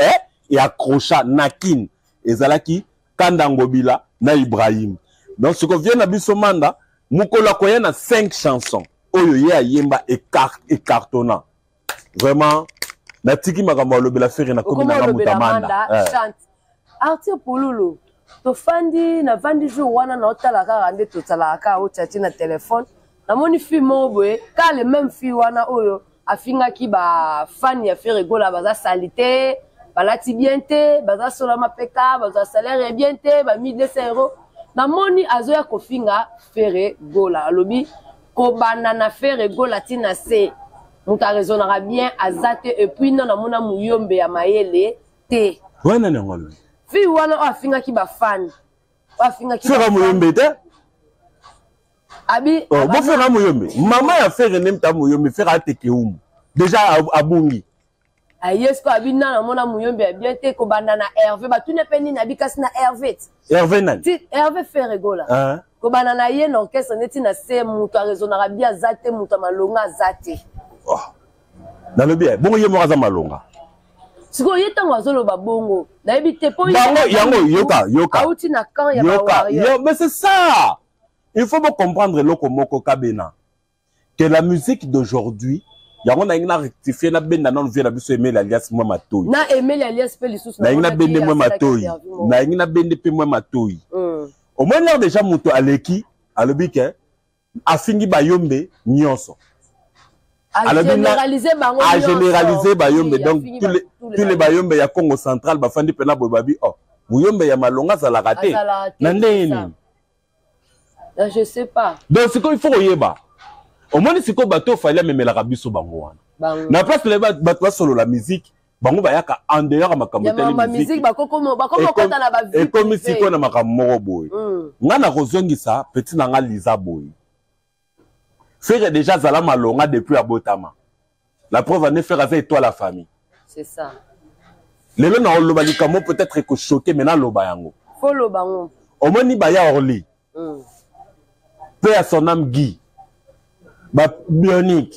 eaccrocha na Kine, ezalaki Kanda Ngobila na Ibrahim. Donc sikoyo vie na biso Manda, mokolo akoya na 5 chansons oyo ye ayemba ecartonna, vraiment natiki makambo alobela Ferre, nakomi nanga moto Amanda. Chante Arthur Pululu. Tofandi, navandi jour wana, naotala kaka nde totalaka kaka otiati na telefone, namoni fille moko boye, ka le même fille wana oyo afingaki bafani ya Ferre Gola, baza sali te, balati bien te, baza sola mapeka, bazwa salaire ya bien te, ba 1200 euro. Namoni azoya kofinga Ferre Gola, alobi kobanda na Ferre Gola ntina se moto araisonnaka bien aza te, et puis no namona muyombe ya mayele te. Wana nango alobi. Fille wana oyo afingaki bafani, oyo afingaki. Ferre muyombe te. Abi. Oh, bo Ferre muyombe, mama ya Ferre nde mta muyombe. Ferre ateke umu déjà, abungi. Aye siko abi na namona muyombe ya bien te, kobanda na Hervé. Batuni mpe nini, abi kasi na Hervé. Hervé nani? Ti Hervé Ferre Gola. Kobanda na ye na orchestre neti na se, moto araisonnaka bien aza te, moto ya malonga aza te. Oh. Nalobi bongo, ye moko aza malonga. Sikoyo ye ntango azoloba bongo, nayebi te po bango yango, yoka, yoka. Auti na camp ya yoka yo, mais c'est ça, il faut comprendre eloko moko kabena que la musique d'aujourd'hui, yango nalingi na rectifier, nabenda nano vie na biso Emeli alias mwa matoi. Na Emeli alias mpe lisusu. Nalingi nabende mwa matoi, nalingi nabende mpe mwa matoi. Omoni lere déjà moto aleki, alobi ke afingi bayombe nyonso. Agénéraliser bayombe. Donc tous les bayombe ya Congo Central bafandi mpena boye, babi oh, muyombe ya malonga azalaka te na ndenge nini? Je sais pas. Donc sikoyo il faut koyeba, omoni sikoyo bato oFally amemelaka biso bango wana na place na bato basolola musique, bango bayaka en dehors ya makambo etali musique, ekomi sikoyo na makambo moko boye. Nga na kozongisa petit na nga Liza boye, Ferre déjà azala malonga depuis abotama. La preuve ane, Ferre aza étoile ya famille. C'est ça. Lelo na oloba likambo peut-être ekochoquer, mais naloba yango. Fo loba yango. Omoni baya Orly, mpe ya son âme Guy, babionique,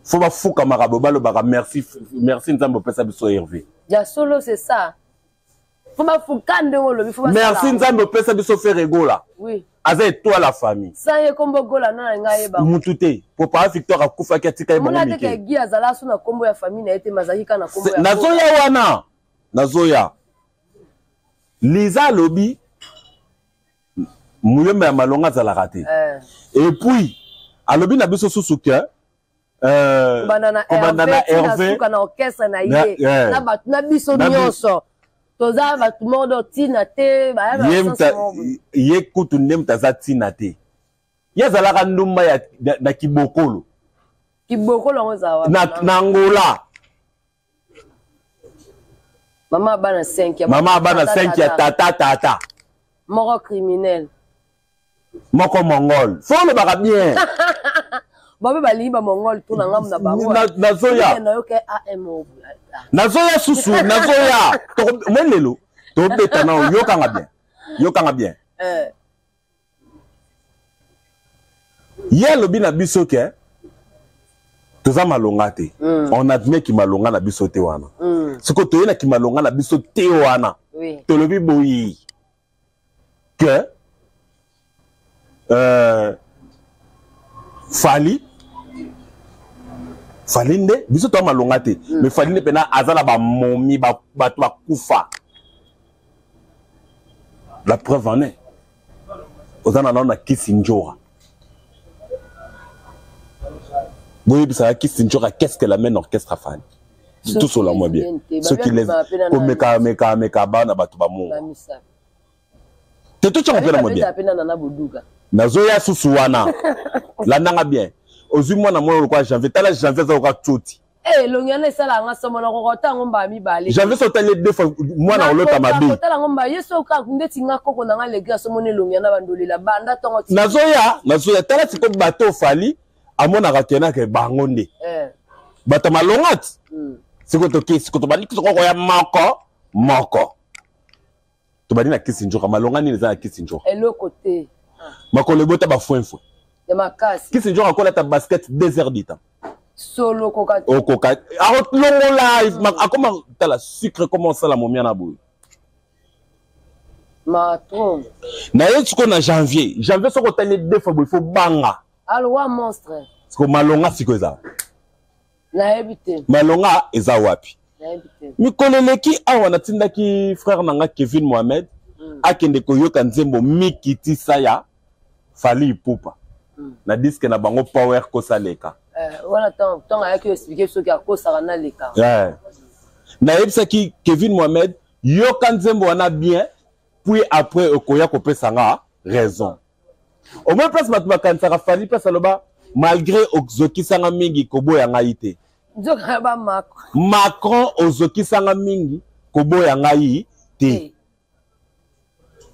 fo bafukamaka boye, balobaka merci, merci Nzambe opesa biso Hervé. Ya solo, c'est ça, fo bafuka ndenge olobi, fo. Merci Nzambe opesa biso Ferre Gola. Aza étoile ya famille. Sans ye, kombo Gola na ngai yeba. Mutu te, po papa Victor akufaki, atika ye bango mike. Guy azala so na kombo ya famille na ye te, mazalaki kaka na kombo ya. Nazoya wana, nazoya. Liza alobi muyombe ya malonga azalaka te. Et puis alobi na biso susu ke kobanda na Hervé na orchestre na ye, na bato na biso nyonso toza bato moko do ntina te. Ye kutu nde moto aza ntina te, ye azalaka ndumba ya, na kibokolo. Kibokolo yango ezala? Na Angola. Mama bana 5. Mama bana 5 ya tata tata. Moko criminel. Moko mongol. Faut olobaka bien. Babe balingi ba mongol to na ngambo na bango. Nazoya. Nayoka AM. Nazoya susu, nazoya. Moi lelo, tobeta na yokanga bien. Yokanga bien. Eh. Ye alobi na biso ke toza malonga te. On admet ki malonga na biso te wana. Siko toye na ki malonga na biso te wana. Oui. Tolobi boyi que Fally Fally nde biso toza malonga te. Mais Fally nde pena aza na ba momi ba bato bakufa. La preuve en est, oza na nano na Kisi Njora. Boyebisaka Kisi Njora qu'est-ce que l'amène orchestre à Fally? Tout cela moi bien. Ceux qui les komeka meka meka bana bato ba mongo. Te to tshanga pena moi bien. Nazoya susu wana. Landanga bien. Ozwi mwana mwana lokola Janvier, tala Janvier aza lokola tsoti. Eh, elongi wana esalaka nga somo, nakoka kotala yango mbala mibale. Janvier soki otali ye deux fois, mwana akolota mabe. Nakoka kotala yango mbala, ye soki kaka ndeti nga koko na nga Legre asomoni elongi wana bandolela banda tongo ti. Nazoya, nazoya, tala sikoyo bato Fally amonaka kena ke bango nde. Eh. Bato malonga ti. Sikoyo toke, sikoyo tobandi sikoyo koya moko moko. Tobandi na Kisi Njoka, malonga nini eza na Kisi Njoka? Eloko te. Makolo ebota ba fouin fouin. Ya makasi. Kisi Njoka akolata basket 2 heures du temps. Solo okoka te. Okoka. Akolongola, akoma tala sucre comment osala momia na boye. Matron. Na ye sikoyo na janvier. Janvier soko otali deux fois boye, faut banga. Alwa monstre. Siko malonga siko eza. Nayebi te. Malonga eza wapi? Nayebi te. Mikolo eleki awa natindaki frère na nga Kevin Mohamed akende koyoka nzembo Mikitisa ya Fally Ipupa. Na disque na bango Power kosaleka. Wana tango ayaki expliquer soki akosaka na leka. Nayebisaki Kevin Mohamed yoka nzembo wana bien puis après okoya kopesa nga raison. Au moins place bato bakanisaka Fally place aloba malgré ozokisanga mingi koboya ngai te. Nzoka ba Macron. Macron ozokisanga mingi koboya ngai te.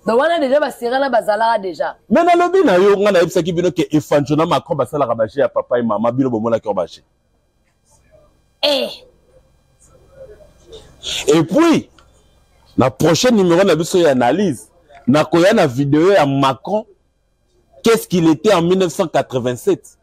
Donc wana déjà ba serana bazalaka déjà. Mais nalobi na yo nga nayebisaki bino ke Efanjo na Macron basalaka ba jeu ya papa et mama bino bomonaki yo ba jeu. Eh. Et puis na prochain numéro na biso ya analyse nakoya na vidéo ya Macron qu'est-ce qu'il était en 1987?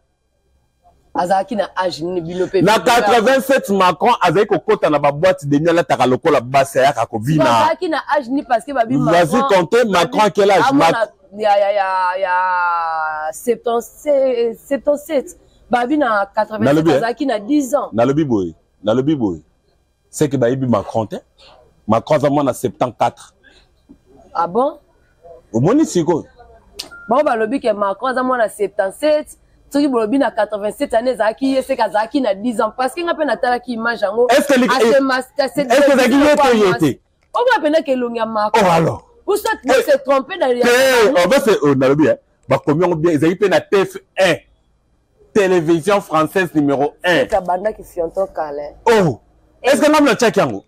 Azalaki na âge nini bino pe? Na 87 Macron azalaki kokota na ba boîte de nuit alataka lokola basi ayaka kobina. Azalaki na âge nini parce que babi Macron. Vas-y compter Macron à quel âge? Amona, ya, ya, ya, ya, 77. Babi na 87, Nalobi, eh? azalaki na 10 ans. Nalobi boye, nalobi boye. C'est que bayebi Macron te. Macron aza mwana 74. Ah bon? Omoni sikoyo? Bango balobi ke Macron aza mwana 77, soki bolobi na 87 année ezalaki ye, c'est azalaki na 10 ans. Parce que nga pe natalaki image yango. Est-ce que li- A se masque, a se est-ce que ezalaki ye to ye te? Oyo mpe nake elongi ya Macron. Oh alors. Ou soit Eh, se tromper dans les eh, oh, bah, c'est, oh, nalobi, hein. Bakomi yango bien, ezalaki mpe na TF1. Télévision française numéro 1. Eka bandaki fionto kala. Oh. Est-ce que ngam na tchaki yango?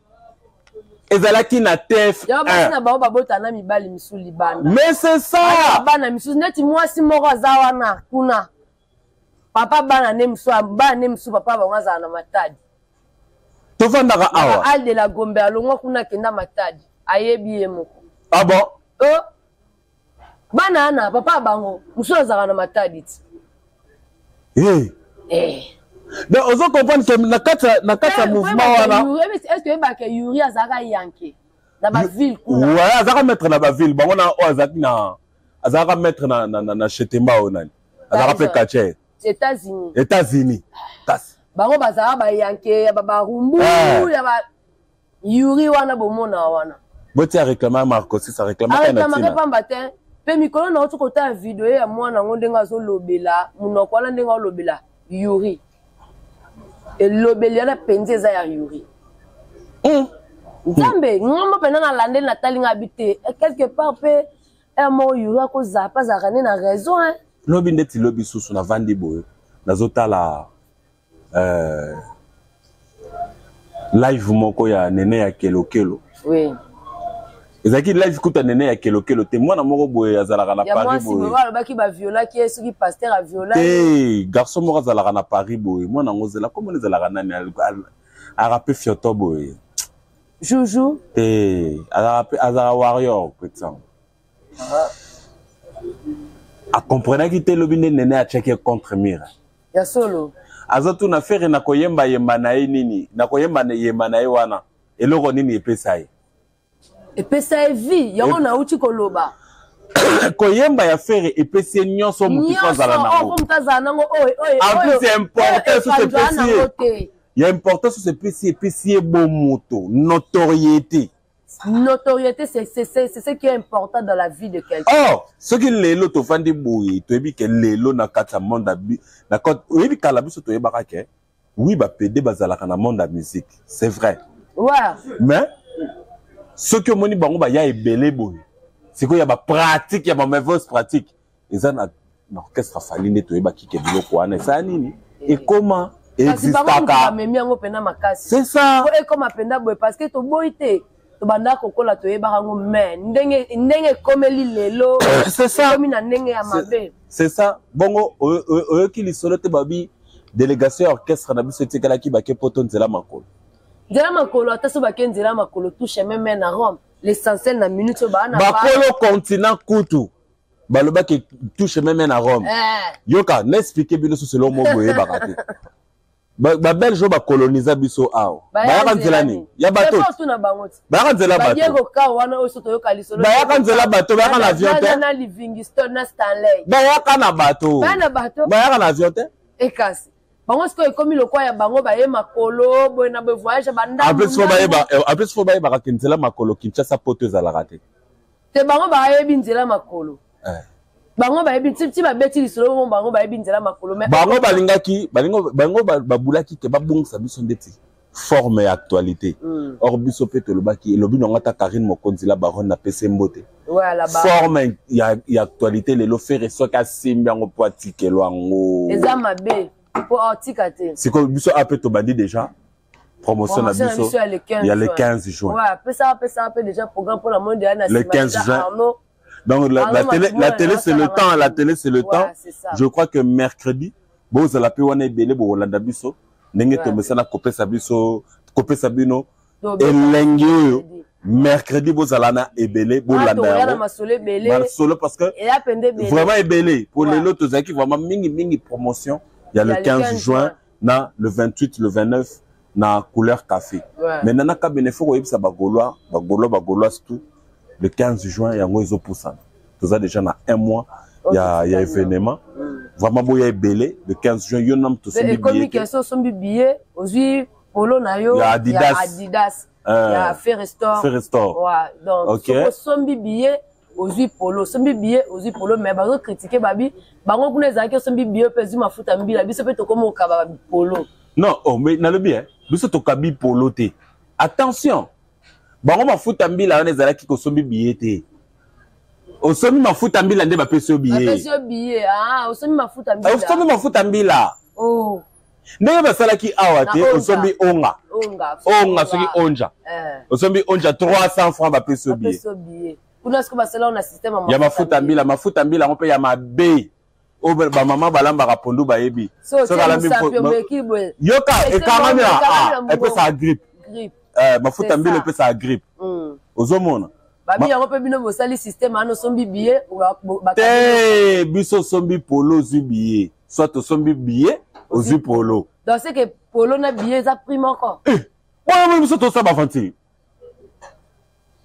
Ezalaki na TF1. Ya basi na bango babota na mibali misu libanda. Mais c'est ça. Bana bana misu neti mwasi moko aza wana kuna. Papa bana ne misu, bana ne misu papa bango azala na Matadi. Tovandaka awa. Al de la Gombe alongwa kuna kenda Matadi. Ayebi ye moko. Ah bon? Oh. Bana ana papa bango musu azala na Matadi ti. Hey. Eh. Donc ozo comprendre que na kati na kati ya Eh, mouvement oyeba wana. ke Yuri, est-ce que oyeba ke Yuri azalaka yanke na ba ville kuna? Ouais, azalaka maître na ba ville. Bango na oyo azalaki na azalaka maître na na na, na Chetemba oyo nani. Azalaka pe Tyson. catcheur. États-Unis. États-Unis. Kasi. Bango bazalaka ba yanke ya ba barumbu, Eh. ya ba Yuri wana bomona wana. Boti a réclamé Marco, si ça réclame A pas na réclamé tina. pamba te. Pe mikolo na otiko ta video ya mwana ngo ndenge azolobela, munoko wana ndenge azolobela Yuri. Elobeli wana penzi eza ya Yuri. Nzambe, ngombo pena na landeli na tali nga bite. Quelque part pe un mot Yuri akozala pas azalaka nde na raison hein. Lobi ndeti lobi susu na vandi boye. Nazotala live moko ya Nene ya Kelokelo. Oui. Ezalaki live kuta nene ya kelokelo te, mwana moko boye azalaka na Paris boye. Alobaki baviolaki ye, soki pasteur aviola te. Garçon moko azalaka na Paris boye, mwana yango ozela komona ezalaka nani, arape fioto boye. Juju te, azalaka warrior petit. Akomprenaki te lobi nde nene atiaki ye contre mire. Ya solo. Azotuna Ferre na koyembayemba na ye nini, na koyemba na ye wana eloko nini epesa ye? Epesa ye vie yango nauti koloba. Koyemba ya Ferre epesi ye nyonso motu fo azala nango. Motu azala nango. En plus ya important soso epesi ye, ya important soso epesi, epesi ye bomoto, notoriété. Notoriété, c'est ce qui est important dans la vie de quelqu'un. Or soki lelo tovandi boye, toyebi ke lelo na kati ya monde, na kati oyebi kala biso toyebaka ke oui, bapede bazalaka na monde ya musique, c'est vrai. Mais soki omoni bango baya ebele boye sikoyo ya bapratique ya bamauvaise pratique eza na orchestre Fally nde toyebaki ke biloko wana esala nini, ekoma existaka. Bamemi yango mpena makasi. C'est ça. Po ekoma mpenza boye, parce que toboyi te, tobanda kokola toyebaka yango, mais ndenge ndenge ekomeli lelo, C'est ça. ekomi na ndenge ya mabe. C'est ça. Bongo oyoki lisolo te, babi délégation ya orchestre na biso etikalaki, bake poto nzela makolo. Nzela makolo, ata so bake nzela makolo, tout chemin mène na Rome. L'essentiel na minute oyo baa na bakolo continent kutu balobaki tout chemin mène à Rome. Yoka, na expliquer bino so selo mo boyebaka te. Babelge oyo bakoloniza biso awa bayaka nzela nini? Ya bato. Tuna bango ti. Bayaka nzela bato. Badiego Kao wana oyo so toyoka lisolo. Bayaka nzela bato, bayaka na avion te. Na Livingstone na Stanley. Bayaka na bato. Baya na bato. Bayaka na avion te. Ekasi bango sikoyo ekomi lokwa ya bango, baye makolo boye na boye, voyage. En plus fo bayeba, en plus fo bayebaka ke nzela makolo Kinshasa poto ezalaka te. Te, bango bayebi nzela makolo. Bango bayebi ti babeti lisolo bongo, bango bayebi nzela makolo, mais Bango balingaki, bango babulaki ke babongisa biso ndeti forme ya actualité. Or biso mpe tolobaki, elobi nango ata Karine Mokonzi la baronne, napesi mbote. Voilà, ba Forme ya actualité lelo, Ferre soki asimbi yango mpo atikelo yango. Eza mabe po atika te. Sikoyo biso ape tobandi déjà promotion na biso ya le 15. Ya le 15 juin. Ouais, apesaka, apesaka mpe déjà programme mpona monde ya na Le 15 juin. Arnaud. Donc la télé, la télé c'est le temps, la télé c'est le temps. C'est ça. Je crois que mercredi bozala mpe wana ebele, bokolanda biso ndenge tomesana kopesa biso, kopesa bino elengi oyo. Mercredi bozala na ebele, bolanda yango masolo ebele. Masolo, parce que eya pende ebele. Vraiment ebele. Pour lelo tozalaki vraiment mingi mingi promotion ya le 15 juin na le 28, le 29 na Couleur Café. Mais nana kabene, faut koyebisa bagaulois, bagaulois, bagaulois tout, le 15 juin yango ezopusana, toza déjà na un mois ya événement. Vraiment boya ebele le 15 juin. Yo nam tosombi ekomi billet te. Question, osombi billet, ozwi polo na yo. Ya Adidas. Ya Adidas, ya Ferre Store. Ferre Store. Ouais, donc soki osombi billet, ozwi polo, osombi billet, ozwi polo. Mais bazocritiquer, babi bango kuna ezalaki osombi billet mpe ezwi mafuta mbila, biso mpe tokómi okaba polo. Non, oh, mais nalobi hein, biso tokabi polo te. Attention, bango mafuta mbila wana ezalaki kosombi billet te. Osombi mafuta mbila nde bapesi yo billet. Bapesi yo billet. Ah, osombi mafuta mbila. Osombi mafuta mbila. Oh. Ndenge basalaki awa Na te. onga. Osombi onga. Onga. Onga, soki onja. Osombi onja 300 francs, bapesi yo billet. Bapesi yo billet. Kuna sikoyo basala na système ya mafuta mbila. Mafuta mbila yango mpe ya mabe oyo bamama balambaka pondu, bayebi. So Soki otie alambi mosapi, omeki boye. Yoka, ekangami na ekangami ah, na mongongo. epesaka grippe. Grippe. Mafuta C'est mbila ça. epesaka grippe. Ozomona. Babi yango mpe bino bosali système wana, osombi billet. Te, biso osombi polo, ozwi billet, soit osombi billet, ozwi polo. Donc c'est que polo na billet eza prix moko. Oyo biso tosala baventure.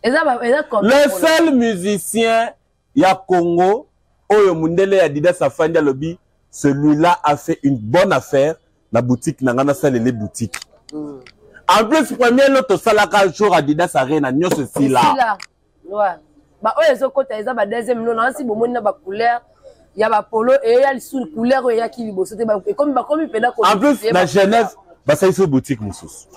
Eza combien Le polo? Seul musicien ya Congo oyo mundele ya Adidas afandi alobi: celui-là a fait une bonne affaire na boutique na nga, nasalele boutique. En plus premier lot tosalaka jour Adidas Arena, nyonso esila. Esila, ouais. Baoyo ezokota eza ba deuxième lot nasi, bomoni na bacouleur ya bapolo eya lisusu couleur oyo eyaki liboso te. Ekomi, bakomi mpena. En plus na Genève basalisi boutique mosusu.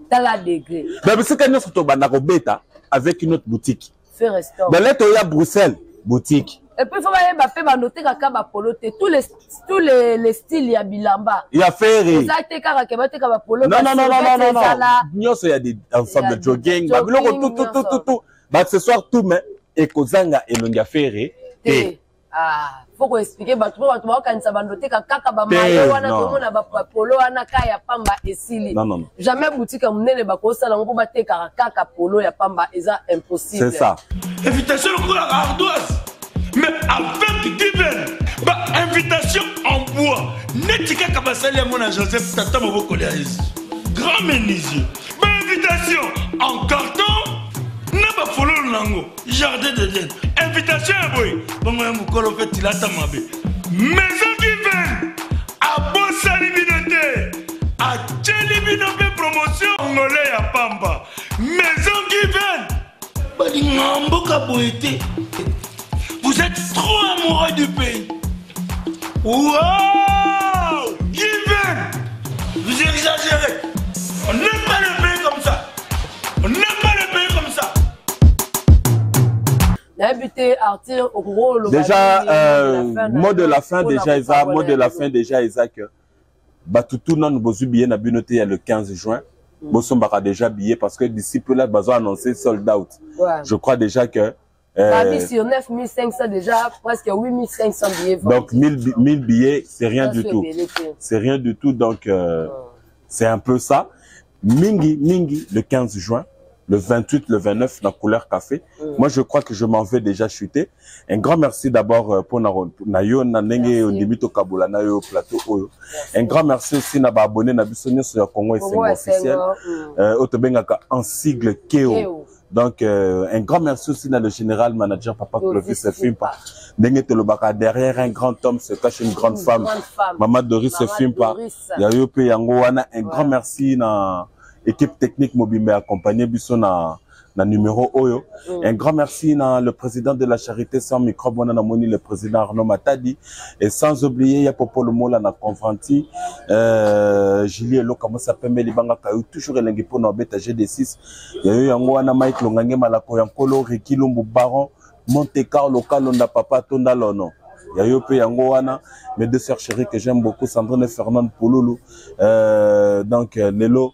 Tala degré. Na bisika nyonso tobanda kobeta avec une autre boutique. Ferre Store. Balete oya Bruxelles, boutique. Et puis faut bayeba mpe banote kaka bapolo te, tous les styles ya bilamba. Ya Ferre. Eza te kaka ke bateka bapolo. Non, non, non, non, non, non, non, nyonso ya des ensemble de jogging, babiloko tout, tout, tout, tout, tout. Baaccessoire tout, mais ekozanga elongi ya Ferre te. Ah, faut koexpliquer bato mpo bato baokanisa bando teka kaka bamayo wana, tomona bapolo wana ka ya pamba esili. Non, non, non. Jamais boutique ya monene bakosala yango mpo batekaka kaka polo ya pamba, eza impossible. C'est ça. Invitation lokola ardoise, mais avec Given, ba invitation en bois neti kaka basali yango na Joseph, tata mobokoli ya Yesu, grand menuisier. Ba invitation en carton na bafololo nango, jardin d'Eden. Invitation ya boye bongo ya mokolo mpe tilata mabe. Maison Given abosani bino te, atieli bino mpe promotion ngole ya pamba. Maison Given balinga mboka boye te. Vous êtes trop amoureux du pays. Wow, Given, vous exagérez. On n'aime pas le pays comme ça, on n'aime pas le pays comme ça. Nayebi te, Arthur, okoki. Déjà, mot de la fin déjà, eza mot de la fin déjà, eza que bato tu nanu bozwi billet na bino te ya le 15 juin, bosombaka déjà billet parce que d'ici peu là bazo annoncer sold out. Je crois déjà que Babi sur 9500, déjà presque 8500 billets vendus. Donc 1000 billets, c'est rien du tout, c'est rien du tout. Donc c'est un peu ça. Mingi mingi le 15 juin, le 28, le 29 la Couleur Café. Moi, je crois que je m'en vais déjà chuter. Un grand merci d'abord pour na yo na ndenge ondimi tokabola na yo plateau oyo. Un grand merci aussi na ba abonné na biso nyonso ya Congo Esengo officiel, oyo tobengaka en sigle Keo. Donc un grand merci aussi na le général manager, papa Clovis Fimpa. Ndenge tolobaka, derrière un grand homme se cache une grande femme. Maman Doris Fimpa, ya yo pe yango wana. Un grand merci na équipe technique mobimba accompagné biso na numéro oyo. Un grand merci na le président de la Charité sans microbe wana, namoni le président Arnaud Matadi, et sans oublier ya Popolo Mola na Confranti, Julie Eloka Mosa Pembe Libanga Kayu, toujours elengi mpona obeta GD6, ya yo yango wana. Mike Longange Malako ya Nkolo, Riki Lumbu, Baron Monte Carlo Kalonda, papa Tonda Lono, ya yo mpe yango wana. Mes deux sœurs chéries que j'aime beaucoup, Sandrine et Fernande Pululu. Donc lelo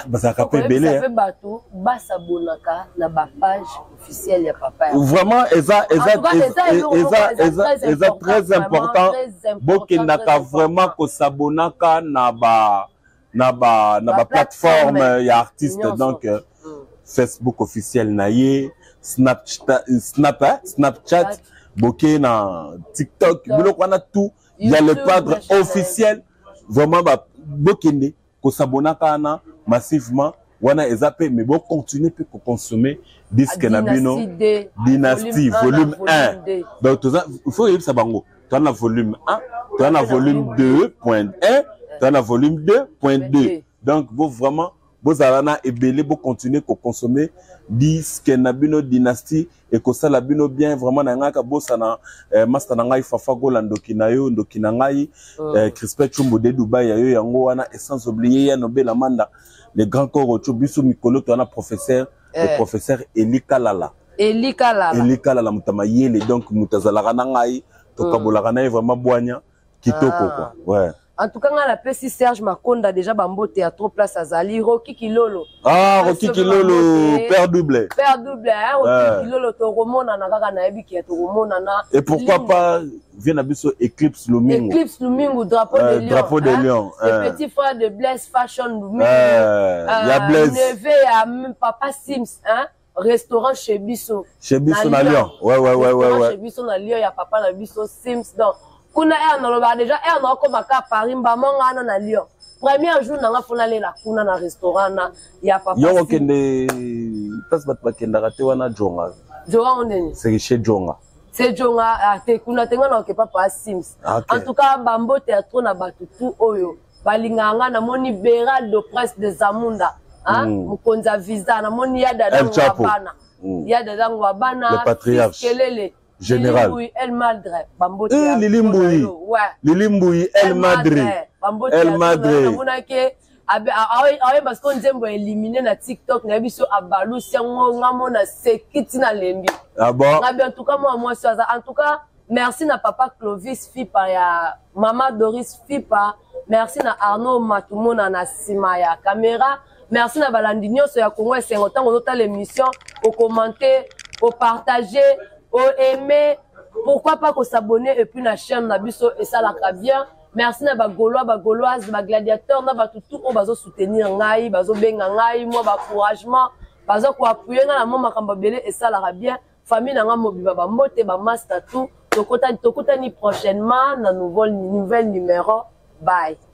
bazalaka mpe ebele. Mpe bato basabonaka na bapage officielle ya papa. Vraiment, eza eza eza eza eza très important. Bokendaka vraiment kosabonaka na ba plateforme ya artiste, donc Facebook officiel na ye, Snapchat, Snap, hein? Snapchat, boke na TikTok, biloko wana tout, il y a le cadre officiel. Vraiment, ba bokende kosabonaka wana massivement wana eza mpe, mais bocontinue mpe koconsommer disque na bino Dynastie volume 1. Donc toza, il faut oyebisa bango, toza na volume 1, toza na volume 2.1, toza na volume 2.2. Donc bo vraiment bozala na ebele, bocontinue koconsommer disque na bino Dynastie, ekosala bino bien vraiment. Na ngai kabosana master na ngai Fafa Gola, ndoki na yo, ndoki na ngai, Crispin Chumbu de Dubai, ya yo yango wana. Et sans oublier ya Nobela Manda, le grand corps ocho biso mikolo, to wana professeur, le professeur Eli Kalala. Eli Kalala. Eli Kalala, moto mayele. Donc moto azalaka na ngai, tokabolaka na ye vraiment bwanya kitoko, quoi, ouais. En tout cas, nga napesi Serge Makonda déjà bambote ya trop, place azali. Roki Kilolo. Ah, Roki Kilolo, père double. Père double, hein, Roki, ouais. Kilolo, tokomonana kaka, nayebi ki tokomonana. Et pourquoi pas vient na biso Eclipse Lumingu. Eclipse Lumingu, drapeau de Lion. Drapeau de Lion. Le petit frère de Blaise Fashion Lumingu. Ya Blaise. Neveu ya papa Sims, hein, restaurant chez biso. Chez biso na Lyon, ouais. Chez biso na Lyon, ya papa na biso Sims. Donc kuna aire nalobaka déjà, aire naokomaka Paris, mbama nga wana na Lyon, premier jour nanga fo nalela kuna na restaurant na ya papa. Yo okende place bato bakendaka te wana, Jonga. Jonga ngo ndeni? C'est chez Jonga. C'est Jonga te, kuna te, nga na oke papa Sims. En tout cas, bambote ya trop na bato tu oyo balingaka nga. Namoni Beraldo, prince de Zamunda, mokonzi ya visa. Namoni ya dada Ngwabana, ya dada Ngwabana. Kelele. Général. El Madre, bambote. Eh, Lili Mbouyi. Lili Mbouyi, El Madre. El Madre. Namonaki aoyemba siko nzembo éliminé na TikTok, nayebi so abalusi yango, nga mona seki ntina lembi. Ah bon? Ngabi, en tout cas mwa mwasi aza. En tout cas, merci na papa Clovis Fipa, ya mama Doris Fipa. Merci na Arnaud Matumona na nsima ya caméra. Merci na balandi nyonso ya Congo Esengo. Ntango ozotala émission, okommente, opartage, oaime, pourquoi pas kosabonner et puis na chaîne na biso, esalaka bien. Merci na Bagaulois, Bagauloise, Bagladiateur, na bato tout oyo bazosoutenir ngai, bazobenga ngai, mwa baencouragement, baza koappuyer ngai na mwa makambo ebele, esalaka bien. Famille na nga mobimba, bambote, bamaster tout. Tokutani prochainement na nouvel numéro. Bye.